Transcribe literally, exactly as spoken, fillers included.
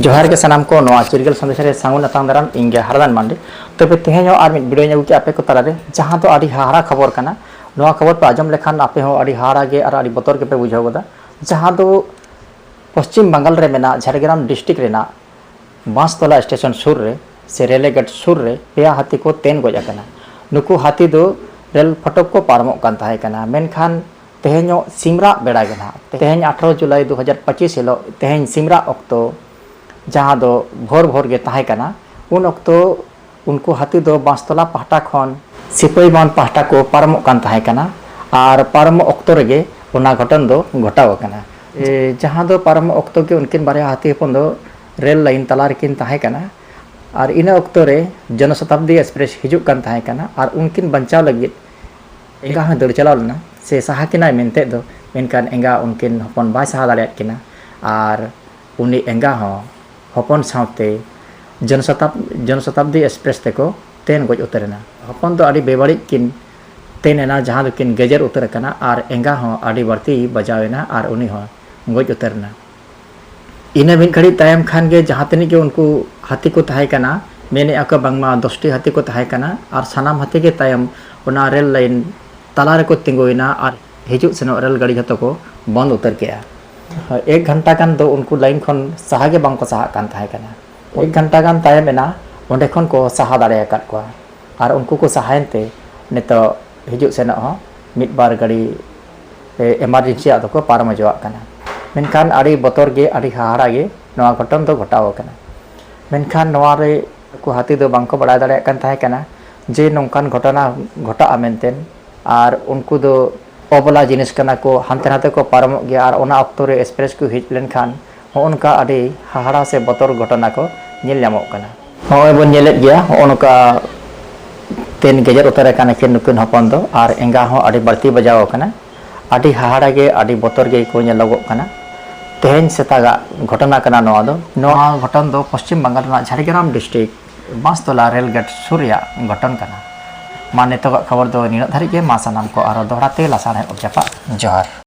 ᱡᱚᱦᱟᱨ ᱜᱮ ᱥᱟᱱᱟᱢ ᱠᱚ, ᱱᱚᱣᱟ ᱪᱤᱨᱜᱟᱹᱞ ᱥᱟᱸᱫᱮᱥ ᱨᱮ ᱥᱟᱹᱜᱩᱱ ᱟᱛᱟᱝ ᱫᱟᱨᱟᱢ, ᱤᱧ ᱜᱮ ᱦᱟᱨᱟᱫᱟᱱ ᱢᱟᱱᱰᱤ᱾ ᱛᱚᱵᱮ ᱛᱮᱦᱮᱧ ᱦᱚᱸ ᱟᱨ ᱢᱤᱫ ᱵᱷᱤᱰᱤᱭᱳᱧ ᱟᱹᱜᱩ ᱠᱮᱫᱟ ᱟᱯᱮ ᱠᱚ ᱛᱟᱞᱟᱨᱮ, ᱡᱟᱦᱟᱸ ᱫᱚ ᱟᱹᱰᱤ ᱦᱟᱦᱟᱲᱟ ᱠᱷᱚᱵᱚᱨ ᱠᱟᱱᱟ᱾ ᱱᱚᱣᱟ ᱠᱷᱚᱵᱚᱨ ᱯᱮ ᱟᱸᱡᱚᱢ ᱞᱮᱠᱷᱟᱱ ᱟᱯᱮ ᱦᱚᱸ ᱟᱹᱰᱤ ᱦᱟᱦᱟᱲᱟ ᱜᱮ ᱟᱨ ᱟᱹᱰᱤ ᱵᱚᱛᱚᱨ ᱜᱮᱯᱮ ᱵᱩᱡᱷᱟᱹᱣ ᱜᱚᱫᱟ᱾ ᱡᱟᱦᱟᱸ ᱫᱚ ᱯᱚᱥᱪᱤᱢ ᱵᱟᱝᱜᱟᱞ ᱨᱮ ᱢᱮᱱᱟᱜ ᱡᱷᱟᱲᱜᱨᱟᱢ ᱰᱤᱥᱴᱨᱤᱠᱴ ᱨᱮᱱᱟᱜ ᱵᱟᱸᱥᱛᱚᱞᱟ ᱥᱴᱮᱥᱚᱱ ᱥᱩᱨ ᱨᱮ ᱥᱮ ᱨᱮᱞᱣᱮ ᱜᱮᱴ ᱥᱩᱨ ᱨᱮ ᱯᱮᱭᱟ ᱦᱟᱹᱛᱤ ᱠᱚ ᱛᱮᱱ ᱜᱚᱡ ᱟᱠᱟᱱᱟ᱾ ᱱᱩᱠᱩ ᱦᱟᱹᱛᱤ ᱫᱚ ᱨᱮᱞ ᱯᱷᱚᱴᱚᱠ ᱠᱚ ᱯᱟᱨᱚᱢᱚᱜ ᱠᱟᱱ ᱛᱟᱦᱮᱸ ᱠᱟᱱᱟ, ᱢᱮᱱᱠᱷᱟᱱ ᱛᱮᱦᱮᱧᱚᱜ ᱥᱤᱢᱨᱟᱜ ᱵᱮᱲᱟ ᱜᱮ ᱱᱟᱦᱟᱜ, ᱛᱮᱦᱮᱧ ᱟᱴᱷᱨᱚ ᱡᱩᱞᱟᱭ ᱫᱩ ᱦᱟᱡᱟᱨ ᱯᱚᱸᱪᱤᱥ ᱦᱤᱞᱳᱜ, ᱛᱮᱦᱮᱧ ᱥᱤᱢᱨᱟᱜ ᱚᱠᱛᱚ, ᱡᱟᱦᱟᱸ ᱫᱚ ᱵᱷᱳᱨ ᱵᱷᱳᱨ ᱜᱮ ᱛᱟᱦᱮᱸ ᱠᱟᱱᱟ, ᱩᱱ ᱚᱠᱛᱚ ᱩᱱᱠᱩ ᱦᱟᱹᱛᱤ ᱫᱚ ᱵᱟᱸᱥᱛᱚᱞᱟ ᱯᱟᱦᱴᱟ ᱠᱷᱚᱱ ᱥᱤᱯᱟᱹᱦᱤ ᱵᱟᱸᱫᱷ ᱯᱟᱦᱴᱟ ᱠᱚ ᱯᱟᱨᱚᱢᱚᱜ ᱠᱟᱱ ᱛᱟᱦᱮᱸ ᱠᱟᱱᱟ᱾ ᱟᱨ ᱯᱟᱨᱚᱢᱚᱜ ᱚᱠᱛᱚ ᱨᱮᱜᱮ ᱚᱱᱟ ᱜᱷᱚᱴᱚᱱ ᱫᱚ ᱜᱷᱚᱴᱟᱣ ᱟᱠᱟᱱᱟ᱾ ᱮ, ᱡᱟᱦᱟᱸ ᱫᱚ ᱯᱟᱨᱚᱢᱚᱜ ᱚᱠᱛᱚ ᱜᱮ ᱩᱱᱠᱤᱱ ᱵᱟᱨᱭᱟ ᱦᱟᱹᱛᱤ ᱦᱚᱯᱚᱱ ᱫᱚ ᱨᱮᱞ ᱞᱟᱭᱤᱱ ᱛᱟᱞᱟ ᱨᱮᱠᱤᱱ ᱛᱟᱦᱮᱸ ᱠᱟᱱᱟ᱾ ᱟᱨ ᱤᱱᱟᱹ ᱚᱠᱛᱚ ᱨᱮ ᱡᱚᱱᱚᱥᱚᱛᱟᱵᱫᱤ ᱮᱠᱥᱯᱨᱮᱥ ᱦᱤᱡᱩᱜ ᱠᱟᱱ ᱛᱟᱦᱮᱸ ᱠᱟᱱᱟ, ᱟᱨ ᱩᱱᱠᱤᱱ ᱵᱟᱧᱪᱟᱣ ᱞᱟᱹᱜᱤᱫ ᱮᱸᱜᱟ ᱦᱚᱸᱭ ᱫᱟᱹᱲ ᱪᱟᱞᱟᱣ ᱞᱮᱱᱟ ᱥᱮ ᱥᱟᱦᱟ ᱠᱤᱱᱟᱭ ᱢᱮᱱᱛᱮ ᱫᱚ, ᱢᱮᱱᱠᱷᱟᱱ ᱮᱸᱜᱟ ᱩᱱᱠᱤᱱ ᱦᱚᱯᱚᱱ ᱵᱟᱭ ᱥᱟᱦᱟ ᱫᱟᱲᱮᱭᱟᱫ ᱠᱤᱱᱟ᱾ ᱟᱨ ᱩᱱᱤ ᱮᱸᱜᱟ ᱦᱚᱸ ᱦᱚᱯᱚᱱ ᱥᱟᱶᱛᱮ ᱡᱚᱱᱥᱚᱛᱟᱵ-, ᱡᱚᱱᱥᱚᱛᱟᱵᱫᱤ ᱮᱠᱥᱯᱨᱮᱥ ᱛᱮᱠᱚ ᱛᱮᱱ ᱜᱚᱡ ᱩᱛᱟᱹᱨ ᱮᱱᱟ᱾ ᱦᱚᱯᱚᱱ ᱫᱚ ᱟᱹᱰᱤ ᱵᱮᱵᱟᱹᱲᱤᱡ ᱠᱤᱱ ᱛᱮᱱ ᱮᱱᱟ, ᱡᱟᱦᱟᱸ ᱫᱚᱠᱤᱱ ᱜᱮᱡᱮᱨ ᱩᱛᱟᱹᱨ ᱟᱠᱟᱱᱟ, ᱟᱨ ᱮᱸᱜᱟ ᱦᱚᱸ ᱟᱹᱰᱤ ᱵᱟᱹᱲᱛᱤ ᱵᱟᱡᱟᱣ ᱮᱱᱟ ᱟᱨ ᱩᱱᱤ ᱦᱚᱸ ᱜᱚᱡ ᱩᱛᱟᱹᱨ ᱮᱱᱟ᱾ ᱤᱱᱟᱹ ᱢᱤᱫ ᱜᱷᱟᱹᱲᱤᱡ ᱛᱟᱭᱚᱢ ᱠᱷᱟᱱ ᱜᱮ ᱡᱟᱦᱟᱸ ᱛᱤᱱᱟᱹᱜ ᱜᱮ ᱩᱱᱠᱩ ᱦᱟᱹᱛᱤ ᱠᱚ ᱛᱟᱦᱮᱸ ᱠᱟᱱᱟ, ᱢᱮᱱᱮᱫᱼᱟ ᱠᱚ ᱵᱟᱝᱢᱟ ᱫᱚᱥᱴᱤ ᱦᱟᱹᱛᱤ ᱠᱚ ᱛᱟᱦᱮᱸ ᱠᱟᱱᱟ, ᱟᱨ ᱥᱟᱱᱟᱢ ᱦᱟᱹᱛᱤ ᱜᱮ ᱛᱟᱭᱚᱢ ᱚᱱᱟ ᱨᱮᱞ ᱞᱟᱭᱤᱱ ᱛᱟᱞᱟ ᱨᱮᱠᱚ ᱛᱤᱸᱜᱩᱭᱮᱱᱟ ᱟᱨ ᱦᱤᱡᱩᱜ ᱥᱮᱱᱚᱜ ᱨᱮᱞ ᱜᱟᱹᱰᱤ ᱡᱷᱚᱛᱚ ᱠᱚ ᱵᱚᱱᱫ ᱩᱛᱟᱹᱨ ᱠᱮᱜᱼᱟ᱾ ᱮᱠ ᱜᱷᱚᱱᱴᱟ ᱜᱟᱱ ᱫᱚ ᱩᱱᱠᱩ ᱞᱟᱭᱤᱱ ᱠᱷᱚᱱ ᱥᱟᱦᱟ ᱜᱮ ᱵᱟᱝ ᱠᱚ ᱥᱟᱦᱟᱜ ᱠᱟᱱ ᱛᱟᱦᱮᱸ ᱠᱟᱱᱟ᱾ ᱮᱠ ᱜᱷᱚᱱᱴᱟ ᱜᱟᱱ ᱛᱟᱭᱚᱢ ᱮᱱᱟ, ᱚᱸᱰᱮ ᱠᱷᱚᱱ ᱠᱚ ᱥᱟᱦᱟ ᱫᱟᱲᱮ ᱟᱠᱟᱫ ᱠᱚᱣᱟ᱾ ᱟᱨ ᱩᱱᱠᱩ ᱠᱚ ᱥᱟᱦᱟᱭᱮᱱ ᱛᱮ ᱱᱤᱛᱚᱜ ᱦᱤᱡᱩᱜ ᱥᱮᱱᱚᱜ ᱦᱚᱸ ᱢᱤᱫ ᱵᱟᱨ ᱜᱟᱹᱰᱤ, ᱮ, ᱮᱢᱟᱨᱡᱮᱱᱥᱤ ᱟᱜ ᱫᱚᱠᱚ ᱯᱟᱨᱚᱢ ᱦᱚᱪᱚᱣᱟᱜ ᱠᱟᱱᱟ᱾ ᱢᱮᱱᱠᱷᱟᱱ ᱟᱹᱰᱤ ᱵᱚᱛᱚᱨ ᱜᱮ, ᱟᱹᱰᱤ ᱦᱟᱦᱟᱲᱟ ᱜᱮ ᱱᱚᱣᱟ ᱜᱷᱚᱴᱚᱱ ᱫᱚ ᱜᱷᱚᱴᱟᱣ ᱟᱠᱟᱱᱟ᱾ ᱢᱮᱱᱠᱷᱟᱱ ᱱᱚᱣᱟ ᱨᱮ ᱱᱩᱠᱩ ᱦᱟᱹᱛᱤ ᱫᱚ ᱵᱟᱝ ᱠᱚ ᱵᱟᱲᱟᱭ ᱫᱟᱲᱮᱭᱟᱜ ᱠᱟᱱ ᱛᱟᱦᱮᱸ ᱠᱟᱱᱟ ᱡᱮ ᱱᱚᱝᱠᱟᱱ ᱜᱷᱚᱴᱚᱱᱟ ᱜᱷᱚᱴᱟᱜᱼᱟ ᱢᱮᱱᱛᱮ᱾ ᱟᱨ ᱩᱱᱠᱩ ᱫᱚ ᱚᱵᱚᱞᱟ ᱡᱤᱱᱤᱥ ᱠᱟᱱᱟ ᱠᱚ, ᱦᱟᱱᱛᱮ ᱱᱟᱛᱮ ᱠᱚ ᱯᱟᱨᱚᱢᱚᱜ ᱜᱮᱭᱟ, ᱟᱨ ᱚᱱᱟ ᱚᱠᱛᱚ ᱨᱮ ᱮᱠᱥᱯᱨᱮᱥ ᱠᱚ ᱦᱮᱡ ᱞᱮᱱᱠᱷᱟᱱ ᱦᱚᱸᱜᱼᱚ ᱱᱚᱝᱠᱟ ᱟᱹᱰᱤ ᱦᱟᱦᱟᱲᱟ ᱥᱮ ᱵᱚᱛᱚᱨ ᱜᱷᱚᱴᱚᱱᱟ ᱠᱚ ᱧᱮᱞ ᱧᱟᱢᱚᱜ ᱠᱟᱱᱟ᱾ ᱦᱚᱸᱜᱼᱚᱭ ᱵᱚᱱ ᱧᱮᱞᱮᱫ ᱜᱮᱭᱟ, ᱦᱚᱸᱜᱼᱚ ᱱᱚᱝᱠᱟ ᱛᱮᱱ ᱜᱮᱡᱮᱨ ᱩᱛᱟᱹᱨ ᱟᱠᱟᱱᱟ ᱠᱤᱱ ᱱᱩᱠᱤᱱ ᱦᱚᱯᱚᱱ ᱫᱚ, ᱟᱨ ᱮᱸᱜᱟ ᱦᱚᱸ ᱟᱹᱰᱤ ᱵᱟᱹᱲᱛᱤ ᱵᱟᱡᱟᱣ ᱟᱠᱟᱱᱟ᱾ ᱟᱹᱰᱤ ᱦᱟᱦᱟᱲᱟ ᱜᱮ, ᱟᱹᱰᱤ ᱵᱚᱛᱚᱨ ᱜᱮ ᱠᱚ ᱧᱮᱞᱚᱜᱚᱜ ᱠᱟᱱᱟ᱾ ᱛᱮᱦᱮᱧ ᱥᱮᱛᱟᱜᱟᱜ ᱜᱷᱚᱴᱚᱱᱟ ᱠᱟᱱᱟ ᱱᱚᱣᱟ ᱫᱚ᱾ ᱱᱚᱣᱟ ᱜᱷᱚᱴᱚᱱ ᱫᱚ ᱯᱚᱥᱪᱤᱢ ᱵᱟᱝᱜᱟᱞ ᱨᱮᱱᱟᱜ ᱡᱷᱟᱲᱜᱨᱟᱢ ᱰᱤᱥᱴᱨᱤᱠᱴ ᱵᱟᱸᱥᱛᱚᱞᱟ ᱨᱮᱞ ᱜᱮᱴ ᱥᱩᱨ ᱨᱮᱭᱟᱜ ᱜᱷᱚᱴᱚᱱ ᱠᱟᱱᱟ᱾ ᱢᱟ ᱱᱤᱛᱚᱜᱟᱜ ᱠᱷᱚᱵᱚᱨ ᱫᱚ ᱱᱤᱱᱟᱹᱜ ᱫᱷᱟᱹᱨᱤᱡ ᱜᱮ᱾ ᱢᱟ ᱥᱟᱱᱟᱢ ᱠᱚ ᱟᱨᱚ ᱫᱚᱦᱲᱟ ᱛᱮ ᱞᱟᱥᱟᱲᱦᱮᱫ ᱚᱠᱛᱚ ᱡᱟᱯᱟᱜ ᱡᱚᱦᱟᱨ᱾